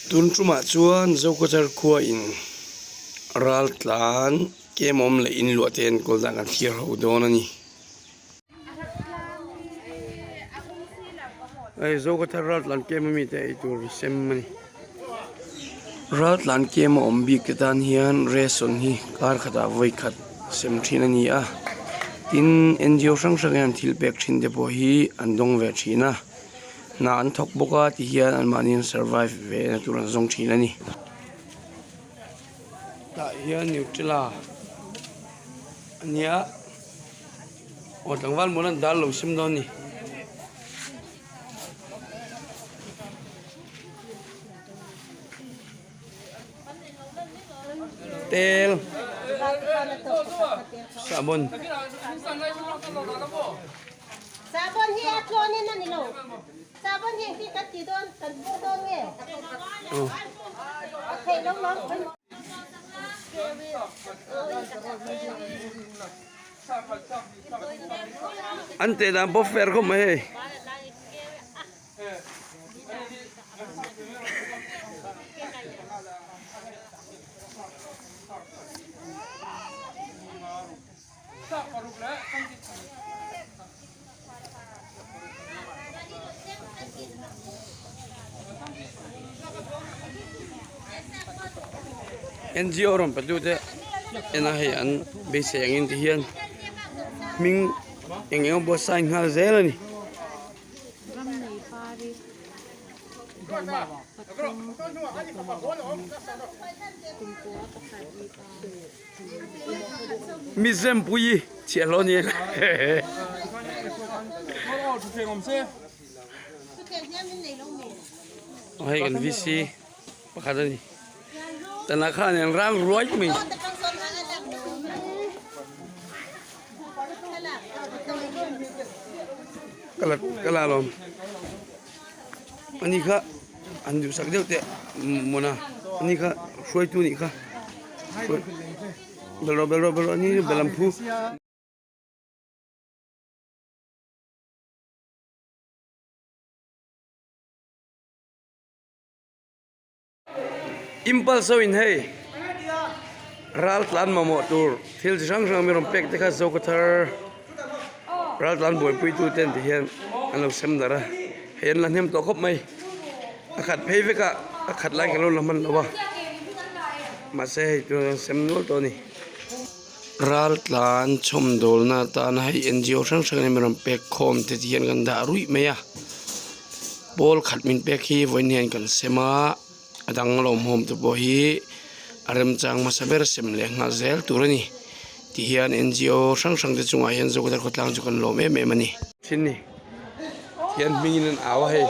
Tun tumah chuan Zokhawthar khua in ral tlan kem awm leh in luah te enkawl dan kan thlir ho dawn a ni. Hei Zokhawthar ral tlan kem ami te eitur sem a ni. Ral tlan kem a awm bik te tan hian ration hi kar khatah vawi khat sem thin a ni a, tin N G O hrang hrang hian thil pek thin te pawh hi an dawng ve thin a. Hna an thawk bawk a ti hian anmahni an survive ve na tur an zawng thin a ni. Tah hian Nutella a nia aw tlangval mawn an dal lo sem dawn a ni. Tel sahbawn. Sahbawn hi a tlawn in a ni lo. Sahbawn hi engtin kan tih dawn, kan hmuh dawn nge? A theih lo lo. An teh dan pawh fair khawp mai hei. N G O rawn patu te ena hei an beisei angin ti hian hming eng eng pawh sign nghal zel a ni. Mizempuii chhiahhlawh a ni hei kan V C pakhat a ni tana khan an rang ruai mai. Ka la alawm ani kha an duhsak deuh teh mawna ani kha hruaitu anih kha bel rawh bel rawh bel rawh ani bel an phu. Impulse ho in hei ral tlan mamawh tur thil chi hrang hrang mi rawn pek te kha Zokhawthar ral tlan buaipui tu ten ti hian an lo sem darh a hei an la hnem tawh khawp mai a khat phei vek a a khat lai kan lo la hman lo a mahse hei tuna an sem nual tawh a ni. Ral tlan chhawmdawlna atana hei N G O hrang hrang in mi rawn pek khawm te ti hian kan dah ruih mai a. Pawl khat min pek hi vawiin hian kan sem a a dang lawmhawm te pawh hi a remchang hmasa ber sem leh nghal zel tur a ni ti hian N G O hrang hrang te chungah hian Zokhawthar khawtlang chu kan lawm em em a ni. Thin ni hian hmingin an au a hei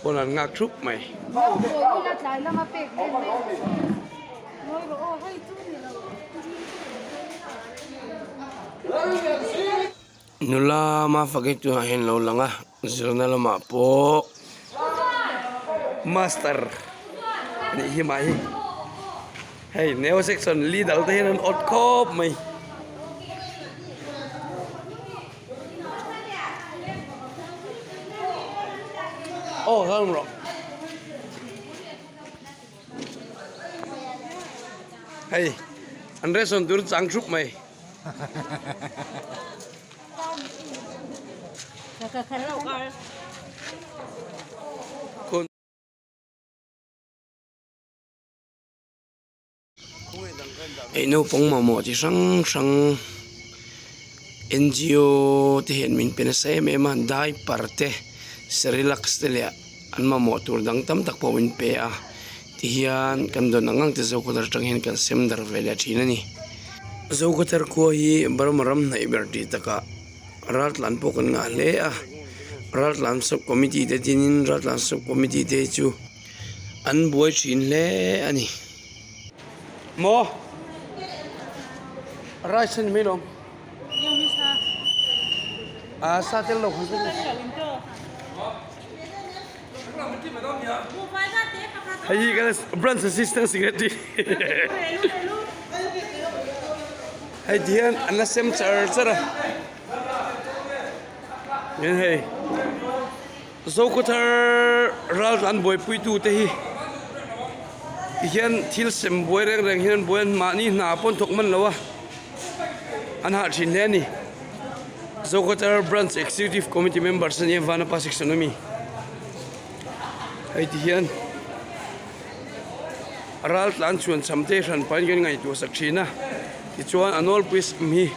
pawn an nghak thup mai. Nula mafaki tunah hian lo lang a zirna lamah pawh master a nih hi mah hi hei neo section leader te hian an awt khawp mai. Aw kal rawh. Hei an restaurant tur chang thup mai. Hei naupang mamawh chi hrang hrang N G O te hian min pe nasa em em a diaper te cerelac te leh an mamawh tur dang tam tak pawh min pe a tihian kan dawn ang ang te Zokhawthar atang hian kan sem dar ve leh thin a ni. Zokhawthar khua hi Burma ram hnaih ber tih takah raltlan pawh kan ngah hle a, raltlan sub committee te dinin raltlan sub committee te hi chu an buai thin hle a ni. Maw? Rice a ni mai lawm. A sa tel lo khan Hei hi kan branch assistant secretary. Hei ti hian an la sem char char a. Nen hei Zokhawthar ral an buaipui tu te hi. Tihian thil sem buai reng reng hian an buai a mahni hna pawh an thawk hman lo a an hah thin hle a ni. Zokhawthar Branch Executive Committee members a ni a Vanapa section ami hei tihian ral tlan chhuan cham te hran pahin kan ngaihtuah sak thin a tichuan a nawlpui sem hi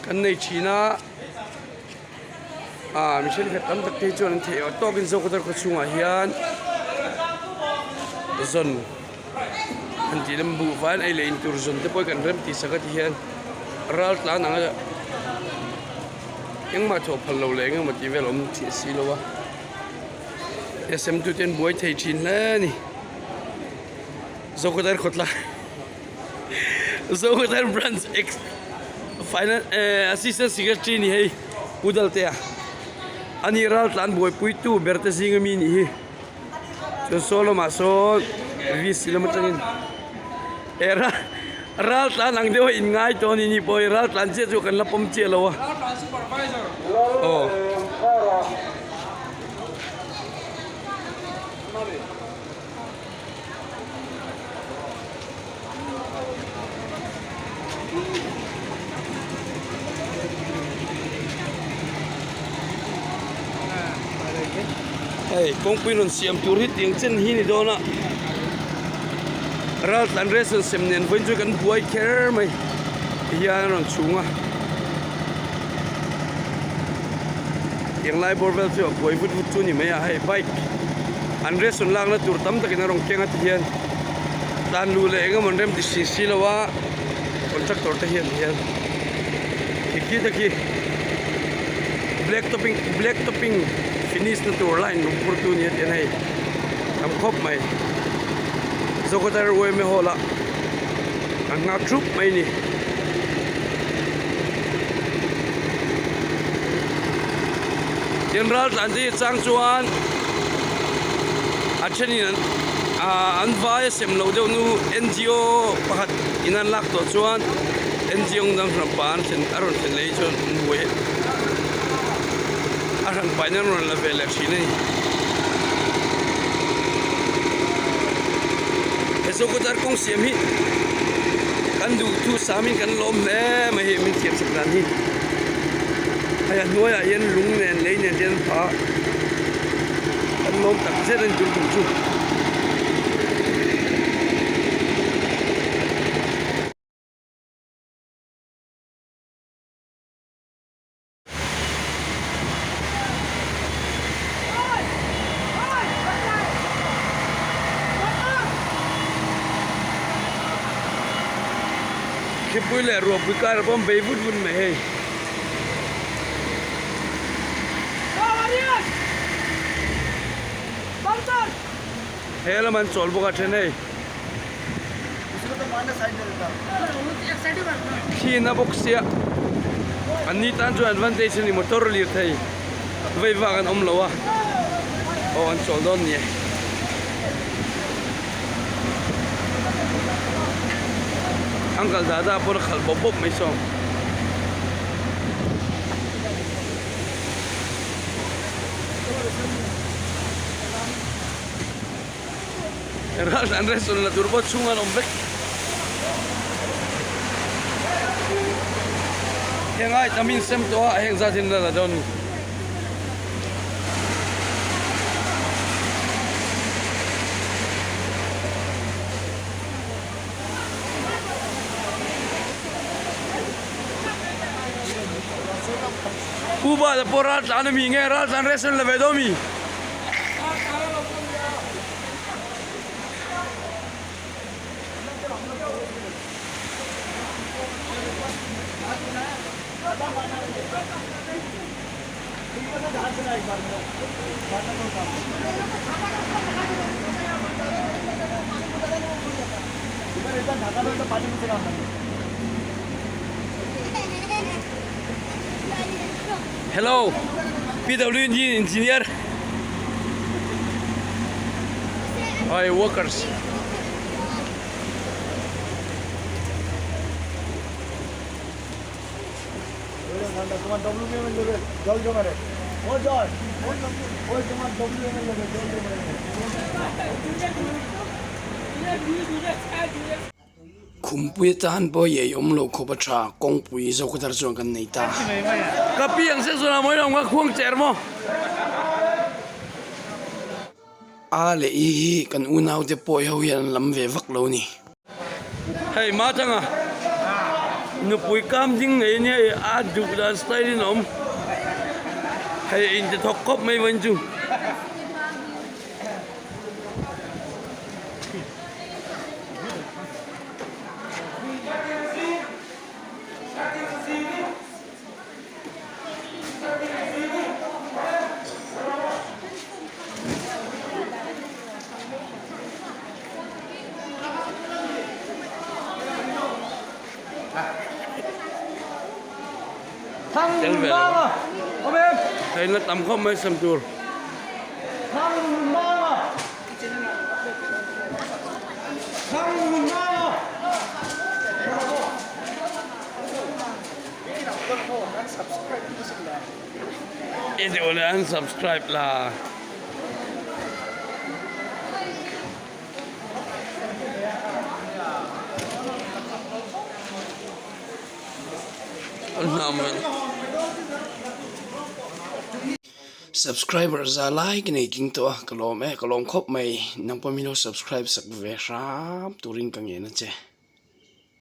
kan nei thin a. Ah mi thenkhat tam tak te hi chuan an theih awh tawkin Zokhawthar khaw chhungah hian zawn han tih lam buh vaiin ei leh in tur zawn te pawh hi kan rem tih sak a ti hian ral tlan anga engmah thawh phal lo leh engemaw tih vel awm chiah si lo a sem tu te an buai thei thin hle a ni Zokhawthar khawtlang. Zokhawthar branch ex finance eh assistant secretary ni hei Pu Daltea ani ral tlan buaipui tu ber te zing ami nih hi chuan saw lamah sawn VC lam atangin eh ral ral tlan ang deuh a in ngai tawh a ni ni pawh hi ral tlan chiah chu kan la pawm chiah lo a aw. Hei kawngpui rawn siam tur hi tiang chen hi ni dawn a ral tlan ration sem nen vawiin chu kan buai kher mai tihian a rawn chhung a tiang lai bawr vel chu a buai vut vut chu a ni mai a hei bike an ration lakna tur tam takin a rawn keng a tihian tlan luh leh eng emaw an rem ti si si lo a contractor te hian tihian khi khi te khi black topping black topping finish na tur line rawn phur tu nia tihian hei tam khawp mai Zokhawthar yma hall ah an nghak thup mai a ni. Tin ral tlan te hi chang chuan a thenin an ah an vai a sem loh deuh nu ngo pakhat in an lak tawh chuan ngo dang hran pa an thlen a rawn thlen leh hi chuan an buai a hran pahin an rawn la ve leh thin a ni. He Zokhawthar kawng siam hi kan duh thu samin kan lawm hle mai hei min thiam sak dan hi. Hei a hnuaiah hian lung nen lei nen te an phah a, an lawm tak zet a ni tur tum chu. Thlipui leh ruahpui kar pawh an bei vut vut mai hei. He lam an chawl bawk a then hei. Thina bawk sia an ni tan chuan advantage a ni motor lirthei vei vak an awm lo a aw an chawl dawn ni e. Uncle Dada pawn a khalh bawp bawp mai saw. Ral an restaurant la tur pawh chhung an awm vek. Heng ai tam in sem tawh a heng zat hian la la dawn a ni. Pu Bala pawh ral tlan a mi nge ral tlan restaurant la ve dawn a mi? Hello PWD engineer Hi workers. Khumpui atan pawh i ei awm lo khawp a tha kawngpui Zokhawthar chuan kan nei ta. Ka pi ang se zawn a mawi lo ang ka khuang cher maw? A leh i hi kan unaute pawi ho hian an lam ve vak lo ni. Hei Machanga nupui kam ding nei ania i a duh dan style in a awm. Hei in ti thawk khawp mai vawiin chu. Tel ve lo. Hei la tam khawp mai sem tur. I duh leh an subscribe la. Subscriber za lai ka nei tling tawh a ka lawm e ka lawm khawp mai nang pawh min lo subscribe sak ve hram turin ka ngen a che.